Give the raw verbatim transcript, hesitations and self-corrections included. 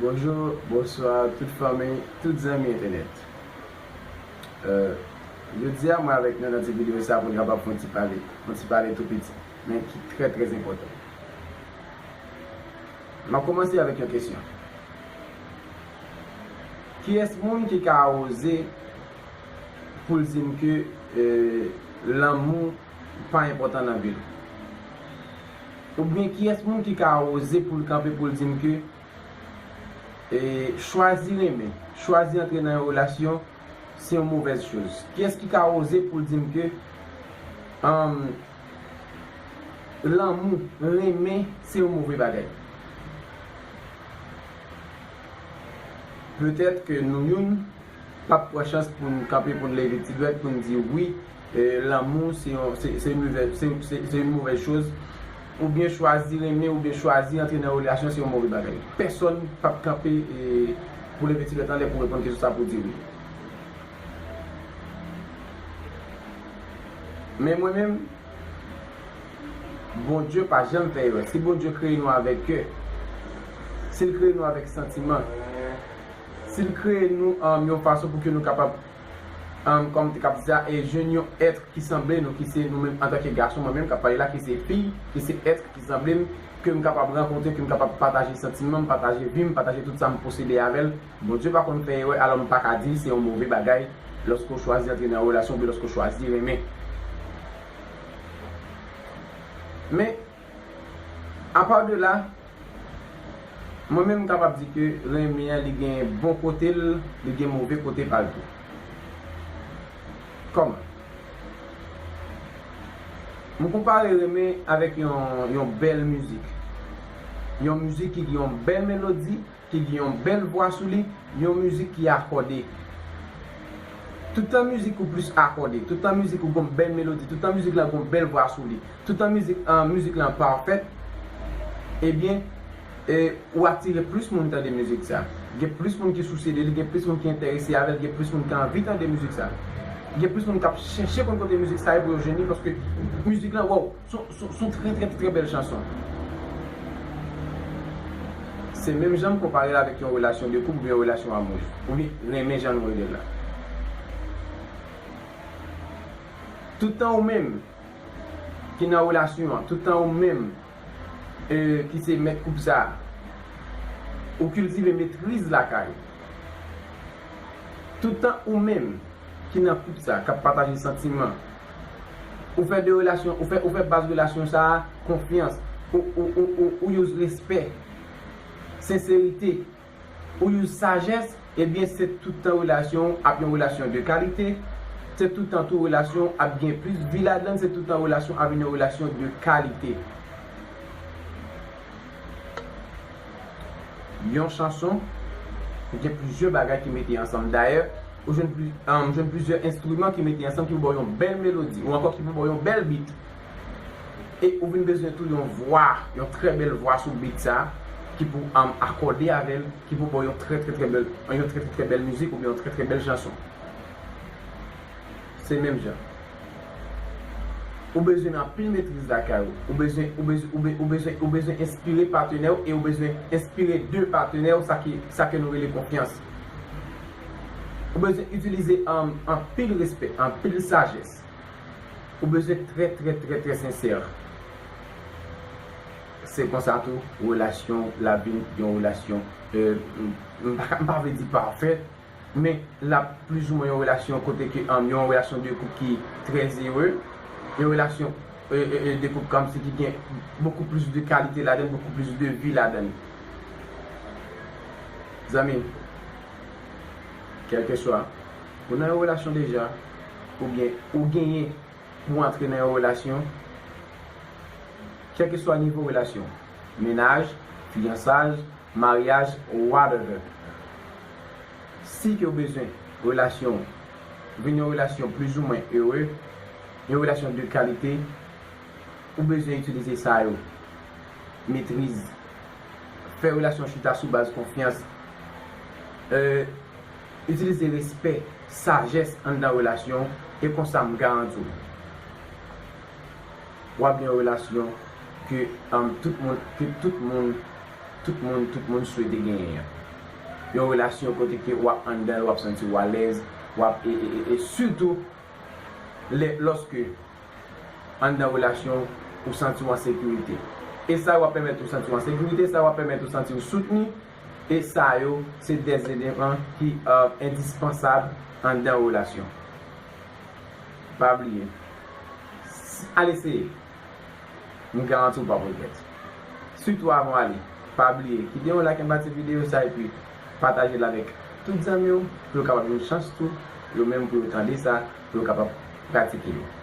Bonjou, bonswa, tout fanmi, tout zanmi entènèt. Euh, jodi a, mwen avèk nou nan ti videyo sa pou n kapab fè yon ti pale, yon ti pale tou piti, men ki trè, trè enpòtan. M ap kòmanse avèk yon kesyon. Kiyès moun ki ka oze pou l di m ke, euh, lanmou pa enpòtan nan vi l? Oubyen kiyès moun ki ka oze pou l kanpe pou l di m ke, e, chwazi renmen, chwazi antre nan yon relasyon, se yon movèz choz? Kiyès ki ka oze pou l di m ke, um, lanmou, renmen, se yon move bagay? Petèt ke nou youn p ap pran chans pou n kanpe, pou n leve ti dwèt, pou n di wi, e, lanmou se yon, se, se yon movè, se, se, se yon movèz choz, oubyen chwazi renmen, oubyen chwazi antre nan relasyon, se yon move bagay. Pèsonn p ap kanpe, e, pou leve ti dwèt anlè pou reponn kesyon sa pou di wi. Men mwen menm, Bondye pa janm fè erè. Si Bondye kreye nou avèk kè, si l kreye nou avèk santiman, si l kreye nou, um, yon fason pou ke nou kapab, um, kòm te kab di sa, e jwenn yon èt ki sanble nou, ki se nou menm antanke gason, mwen menm k ap pale la, ki se fi, ki se èt ki sanble m, ke m kapab rankontre, ke m kapab pataje santiman m, pataje vi m, pataje tout sa m posede avè l. Bondye pa konn fè erè, alò m pa ka di se yon move bagay lòske w chwazi antre nan yon relasyon oubyen lòske w chwazi renmen. Men, apa de la, mwen menm m kapab di ke renmen an, li gen bon kote l, li gen move kote pa l tou. Kòman? M konpare renmen avèk yon, yon bèl mizik. Yon mizik ki gen yon bèl melodi, ki gen yon bèl vwa sou li, yon mizik ki akòde. Toutan mizik ou plis akòde, toutan mizik ou gon bèl melodi, toutan mizik la gon bèl vwa sou li, toutan mizik, an, mizik lan pafèt, ebyen, e, ou atire plis moun tande mizik sa. Gen plis moun ki souse de li, gen plis moun ki enterese avè l, gen plis moun ki anvi tande mizik sa. Gen plis moun k ap chèche konn kote mizik sa ye pou yo jwenn li, paske mizik lan, waw, se, se, se yon trè, trè, trè bèl chanson. Se menm jan m konpare l avèk yon relasyon de koup oubyen yon relasyon amouz, oubyen renmen jan nou rele l la. Toutan ou menm ki nan relasyon an, toutan ou menm, e, ki se mèt koup sa a, ou kiltive metriz lakay ou. Toutan ou menm ki nan koup sa, k ap pataje santiman, ou fè de relasyon, ou fè, ou fè baz relasyon sa a konfyans, ou, ou, ou, ou, ou use respè, senserite, ou use sajès, ebyen, se toutan relasyon w ap yon relasyon de kalite, se toutan tou relasyon w ap gen plis vi ladan l, se toutan relasyon ap vin yon relasyon de kalite. Yon chanson, gen plizyè bagay ki mete ansanm. Dayè, ou jwenn pli-, um, jwenn plizyè enstriman ki mete ansanm, ki pou ba w yon bèl melodi, ou ankò ki pou ba w yon bèl beat. E ou vin bezwen tou yon vwa, yon trè bèl vwa sou beat sa, ki pou, um, akòde avè l, ki pou ba w yon trè, trè, trè bèl, yon trè, trè, trè bèl mizik oubyen yon trè, trè bèl chanson. Se menm jan. Ou bezwen anpil metriz lakay ou. Ou bezwen, ou bezwen, ou be-, ou bezwen, ou bezwen enspire patnè w e ou bezwen enspire de patnè w, sa ki, sa ke nou rele konfyans. Ou bezwen itilize, um, anpil respè, anpil sajès. Ou bezwen trè, trè, trè, trè sensè. Se konsa tou, relasyon w la vin yon relasyon, euh, m, m pa, m pa vle di pafè, men l ap plizoumwen yon relasyon kote ke, um, yon relasyon de koup ki trè ere, yon relasyon, euh, euh, euh, de koup kòmsi ki gen bokou plis de kalite ladan l, bokou plis de vi ladan l. Zanmi, kèlkeswa, ou nan yon relasyon deja, oubyen ou genyen pou w antre nan yon relasyon, kèlkeswa nivo relasyon, mennaj, fiyansaj, maryaj, whatever. Si ke w bezwen relasyon w vin yon relasyon plizoumwen ere, yon relasyon de kalite, ou bezwen itilize sa yo. Metriz. Fè relasyon chita sou baz konfyans. Euh, itilize respè, sajès anndan relasyon w, e konsa m garanti w, w ap gen yon relasyon ke, um, tout moun, ke tout moun, tout moun, tout moun swete genyen an. Yon relasyon kote ke w ap anndan l, w ap santi w alèz, w ap, e, e, e, e sitou lè, lòske anndan relasyon ou santi w an sekirite. E sa yo ap pèmèt ou santi w an sekirite, sa yo ap pèmèt ou santi w soutni, e sa yo se de eleman ki, euh, endispansab anndan relasyon. Pa bliye, al eseye. M garanti w p ap regrèt. Sitou avan w ale, pa bliye kite yon like anba ti videyo sa epi pataje l avèk tout zanmi w pou yo kapab jwenn chans tou, yo menm pou yo tande sa, pou yo kapab pratike l.